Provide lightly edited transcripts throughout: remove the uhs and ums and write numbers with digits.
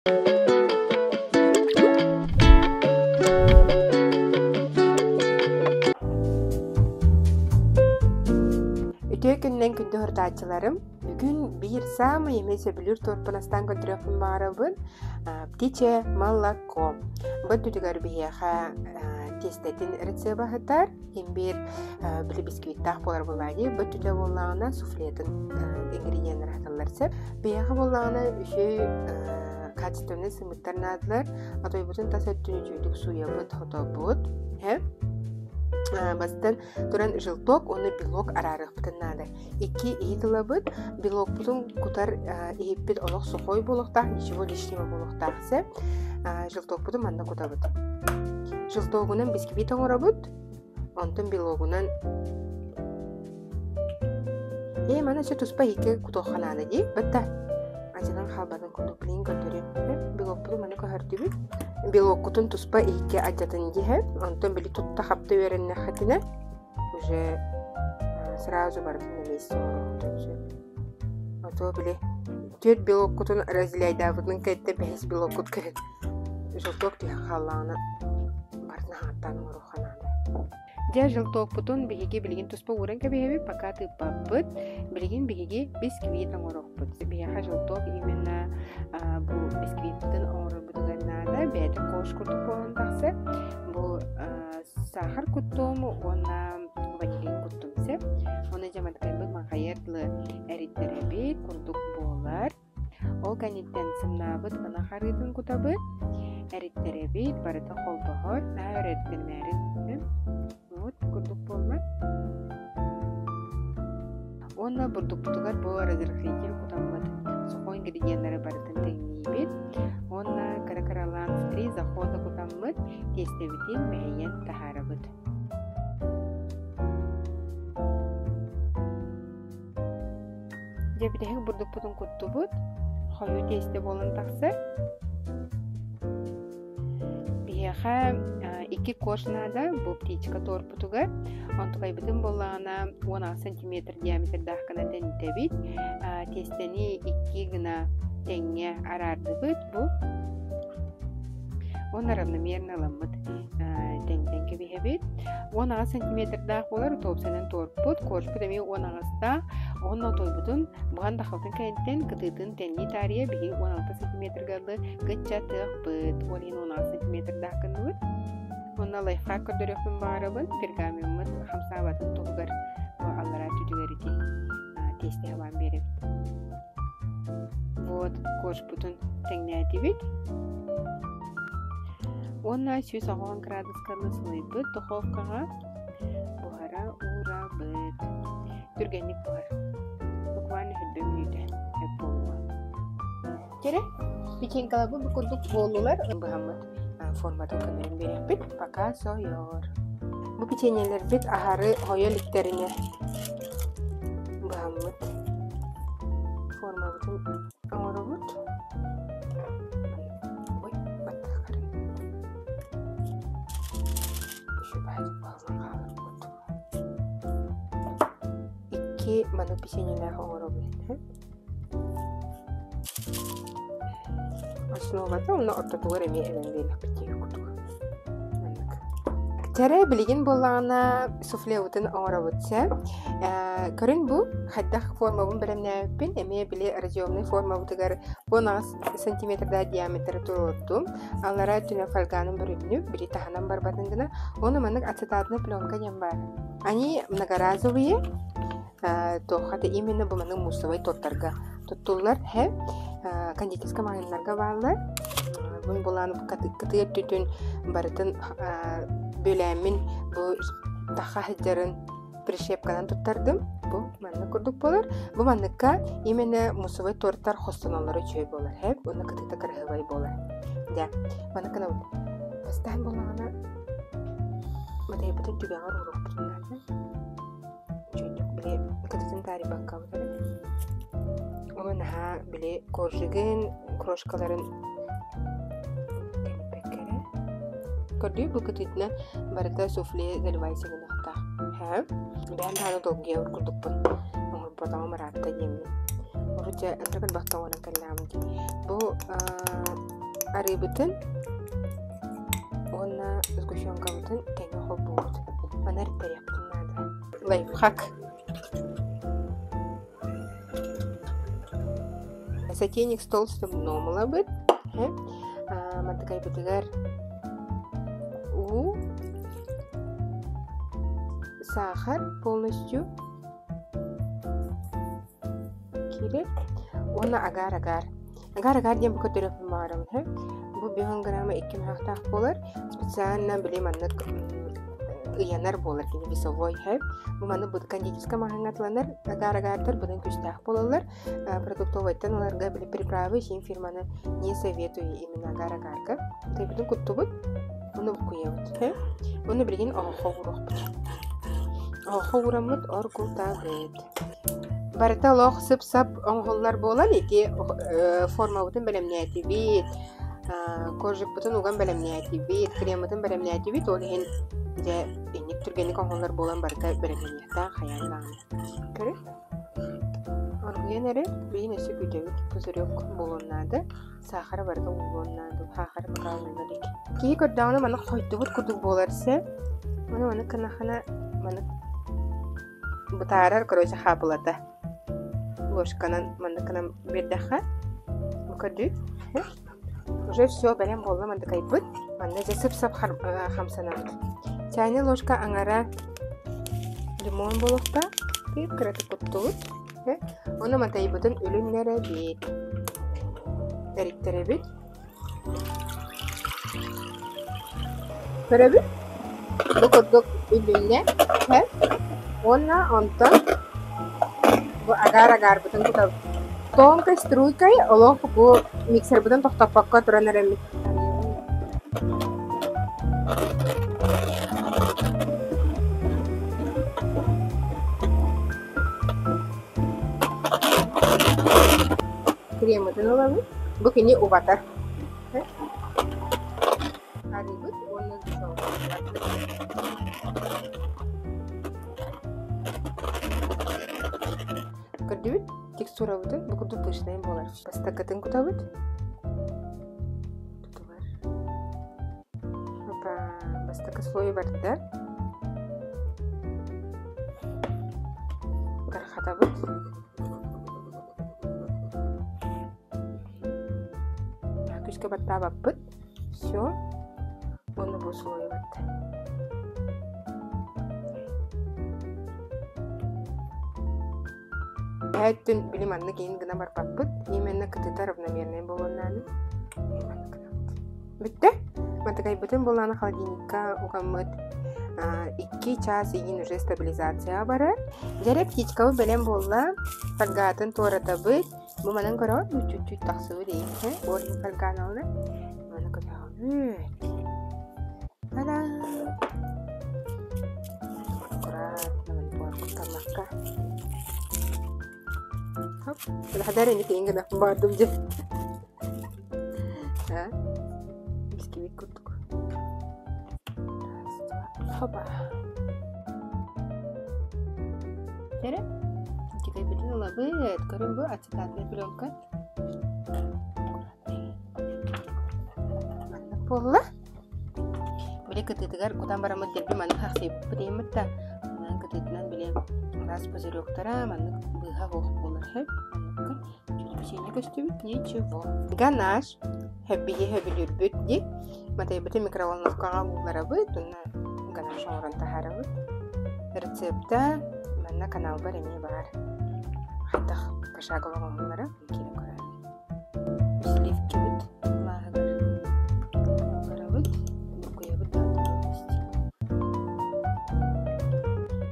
Үтүө күнүнэн күндү уһурдааччыларым! Бүгүн биир саамай эмиэ сөбүлүүр туорпун астаан көрдөрүөхпүн баҕарабын. Птичье молоко. Бу өттүтүгэр биһиэхэ тиэстэтин рецеба сытар. Имбирь били бисквиттаах буолар буоллаҕа дии. Бу өттүтэ буоллаҕына суфлетын ингредиеннэр сыталлар сөп. Биһиэхэ буоллаҕына үчүгэй качественный сымыттар наадалар. Отойбутун тас өттүн үчүгэйдик сууйабыт, хотобут. Бастан туран желток уонна белок араарыахпытын наада. Икки иһит ылабыт. Белокпутун кутар иһиппит олох сухой буолуохтаах, ничего лишнего буолуохтаах сөп. Желтокпутун манна кутабыт. Желтогунан бисквит оҥоробут. Онтон белогунан Ээ, маны өссө туспа иһиккэ кутуохха наада дии. Батта ачанан хаалбатын курдук билигин көрдөрүөм. Белокпутун маны көһөрдүбүт. Белоккутун туспа иһиккэ алдьатын диһэ. Онтон били тутта-хапта үөрэннэххитинэ уже сразу барытын на месте оҥоруоххутун сөп. Ото били түөрт белоккутун разделяйдаабытын кэннэ бэһис белоккут кэлэн желток түһэн хааллаҕына барытын аһааттаан оҥоруохха наада. Дьэ, желтокпутун биһиги билигин туспа ууран кэбиһэбит, пока тыыппаппыт. Билигин биһиги бисквит оҥоруохпут. Биһиэхэ желток именно бу бисквиппытын оҥорорбутугар наада. Бэйэтэ кош курдук буолан тахсар. Бу сахар куттум уонна ванилин куттум сөп. Оны дьаматкайбыт маҥхайыар дылы эриттэрэбит курдук буолар. Ол кэнниттэн сымнаабыт ынах арыытын кутабыт, эриттэрэбит, барыта холбоһор, наһаа өр эриттэримээрин вот курдук буолла. Уонна бурдукпутугар бу разрыхлитель кутаммыт сухой ингредиеннары барытын тэҥниибит уонна кыра-кыралаан в три захода кутаммыт тиэстэбитин мэһийэн таһаарабыт. Дьэ бүтэһик бурдукпутун куттубут, хойуу тиэстэ буолан тахсар. Биһиэхэ икки корж наада бу птичка торпутугар. Онтукайбытын буоллаҕына 16 сантиметр диаметрдаах гына тэнитэбит. Тиэстэни икки гына тэҥҥэ араардыбыт бу. Уонна равномерно ыламмыт тэнитэн кэбиһэбит. 18 сантиметрдаах буолар утуопсанан туорпут, коржпут эмиэ 18-таах. Уонна отойбутун буһан дахалтын кэнниттэн кытыытын тэннии таарыйа биһиги 16 сантиметрга ылы кыччатыахпыт. Ол иһин 16 сантиметрдаах гынныбыт. Уонна лайфхак көрдөрүөхпүн баҕарабын. Пергамеммыт хамсаабатын туһугар аллараа өттүтүгэр ити тиэстэ хабаан биэрэбит. Вот коржпутун тэҥнээтибит. Уонна 180 градусканы сылыйбыт духовкаҕа буһара уурабыт. Түргэнник буһар. Буквально 20 мүнүүтэ өп буолуо. Кэрэ, печенькаларбыт бу курдук буоллулар. Быһаммыт форматын көннөрөн биэриэхпит. Пока сойор. Бу печеньелэрбит аһары хойо иликтэринэ быһаммыт формабытын оҥоробут. Ой, баттахтары. Еще хаалар Икки маны печеньелээх оҥоробун. Основата уонна ортотугар эмиэ эбэн биэриэхпит диэки курдук. Маннык. Чэрэ билигин буоллаҕына суфлебытын оҥоробут сэ. Көрүн бу хайдах формабын бэлэмнээбиппин эмиэ били разъемный формабытыгар 18 сантиметрдаах диаметры туруордум. Аллараа өттүнэн фольганын бүрүннүм, били таһынан барбатын гына. Уонна маннык ацетатная пленка диэн баар. Они многоразовые, туохха да именно бу маннык муссовай торттарга туттуллар һэ кондитерскай маҕаһыыннарга бааллар. Бу булаан кытыы өттүтүн барытын бүөлээммин бу таха сылдьарын прищепканан туттардым. Бу маннык курдук буолар. Бу манныкка именно муссовай торттар хостонуллара үчүгэй буолар. Һэ уонна кытыыта кыраһыабай буолар. Дьэ, маннык гынабыт. Бастаан буоллаҕына матайбытын түгэҕэр ууруохпутун наада. Үчүгэйдик били кытытын таарыйбаккабыт эрэ. Ону наһаа били коржигын, крошкаларын тэниппэккэ эрэ. Көрдүү бу кытыытынан барыта суфле заливайся гыныахтаах. Һэ. Бэйэм даҕаны долгуйар курдукпун. Оҥорботоҕум ыраатта диэммин. Урут дьэ ынырык элбэхтэ оҥорон кэллэҕим дии. Бу арыыбытын уонна сгущенкабытын тэҥҥэ холбуубут. Маны эриттэриэхпитин наада. Лайфхак. Сотейник стол с дном ылабыт. Мантыкайбытыгар уу, сахар полностью киирэр уонна агар-агар. Агар-агар диэн бу көрдөрүөхпүн баҕарабын һэ. Бу 5 грамма 2 мөһөхтөөх буолар. Специально били маннык ыйанар буолар кини весовой һэ. Бу маны бу кондитерскай маҕаһыыҥҥа атыланар агар-агардар быдан күүстээх буолаллар. Продуктовайтан ыларга били приправы син фирманы не советую именно агар-агарга. Тайбытын куттубут. Ону буккуйабыт. Һэ. Ону билигин оһоххо ууруохпут. Оһоххо уураммыт оргутабыт. Барыта олох сып-сап оҥоһуллар буолан ити формабытын бэлэмнээтибит, коржикпытын уган бэлэмнээтибит, креммытын бэлэмнээтибит, ол иһин дьэ инник түргэнник оҥоһуллар буолан барыта бэлэмнэниэхтээх хайаан даҕаны. Көрү. Оргуйан эрэ билигин өссө күүтэбит пузырек буолуон наада, саахара барыта ууллуон наада, саахара пока уулла илик. Киһи көрдөҕүнэ маны хойдубут курдук буолар сэ. Маны маны гынахына маны Бытаарар, короче, хаапылата. Ложканан маннык гынан биэрдэххэ, бу көрдүү. Уже все бэлэм буолла мандыкайбыт. Манна дьэ сып-сап хамсанабыт. Чайный ложка аҥара лимон буолуохтаах. Кыып кыратык куттубут. Ону матайбытын үлүннэрэбит. Эриттэрэбит. Көрөбүт. Бу курдук үллүннэ. Уонна онтон бу агаар-агаарбытын кутабыт. Тонкой струйкой олох бу миксербытын тохтоппокко туран эрэммит. Кремытын ылабыт. Бу кини убатар. Арыыбыт уонна Көрдүбүт? Текстурабытын бу курдук пышнай буолар. Бастакытын кутабыт. Тутулар. Опа, бастакы слой барда. Гархатабыт. Күүскэ баттаабаппыт. Все. Уонна бу слойу барда. Эһэттин били маннык иин гына барбаппыт. Именно кытыта равномерный буолуон наада. Бүттэ. Матыкайбытын буолааны холодильникка угаммыт 2 час игин уже стабилизация барар. Дьэрэ птичкабыт бэлэм буолла. Фольгатын туоратабыт. Бу манан көрөҕүт чуть-чуть тахсыбыт иһин. Ол иһин фольганы ылла. Маны көтөҕөбүт. Та-дам! Аккуратно маны буор куттаммакка. Хоп. Хадаар эни киин гына баардым дьэ. Бисквит курдук. Раз, два, хопа. Эрэ, китайбытын ылабыт. Көрүн бу ацетатная пленка. Маннык буолла. Били кытыытыгар кутан бараммыт дэлби маннык хахсыйбыппыт иһиммит да манан кытыытынан били араас пузыректара маннык быыһа суох буолар сөп. Манныкка Чүчүчүнэ көстүбүт ничего. Ганаш биһи сөбүлүүрбүт дии. Матайбыты микроволновкаҕа уулларабыт уонна ганаш оҥорон таһаарабыт. Рецепта манна каналбар эмиэ баар. Хайдах пошагово оҥоһуллара киирэн көрөөрү. Сливкибит лааһыгар уулларабыт, буккуйабыт да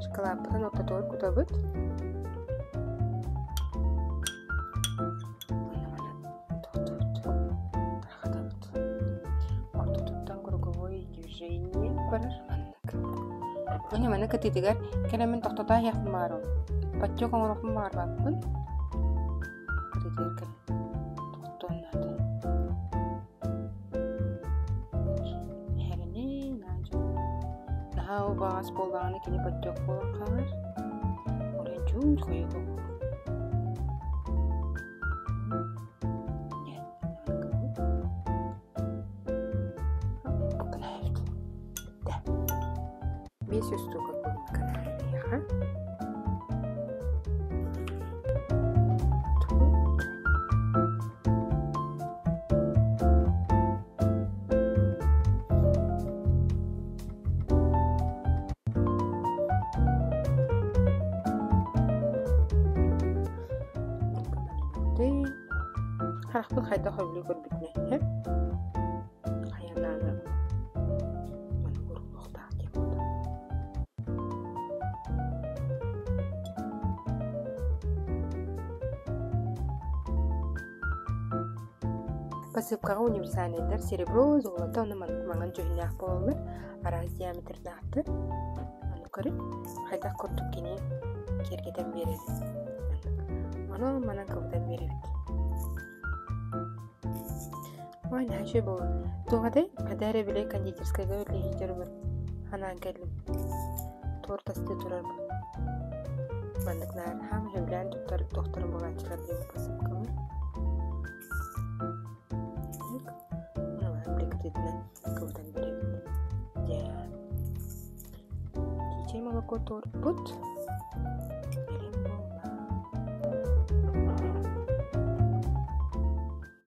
Шоколадпытын ортотугар кутабыт. Ортотуттан круговой движение барар маннык. Уонна маны кытыытыгар кэлэммин тохтото аһыахпын баҕарабын. Подтек оҥоруохпун баҕарбаппын. Кытыытыгар кэлэн тохтуон наада. Эһэринин наһаа убаҕас буоллаҕына кини подтек буолан хаалар. Ол иһин чуут хойуу. 500 штука клубника наада. Харахпын хайдах сөбүлүү көрбүтүнэн хайанааны маны уруулуохтаах диэн буолла. Посыпкаҕа универсальнайдар серебро, золото уонна маҥан дьүһүннээх буолаллар, араас диаметрдаахтар. Ону көрүн, хайдах курдук кини киэргэтэн биэрэр. Ону манан кыбытан биэрэбит. Ой, наһаа үчүгэй буолла. Туох этэй? Хата эрэ били кондитерскайга үлэлиир дьонум анаан кэллим. Торт астыы турарбын. Маннык наар хаам сөбүлээн туттар докторум буолааччылар диэн посыпкалар. Кыбытан кыбытан биэрэбит. Дьэ. Чэй молоко торпут.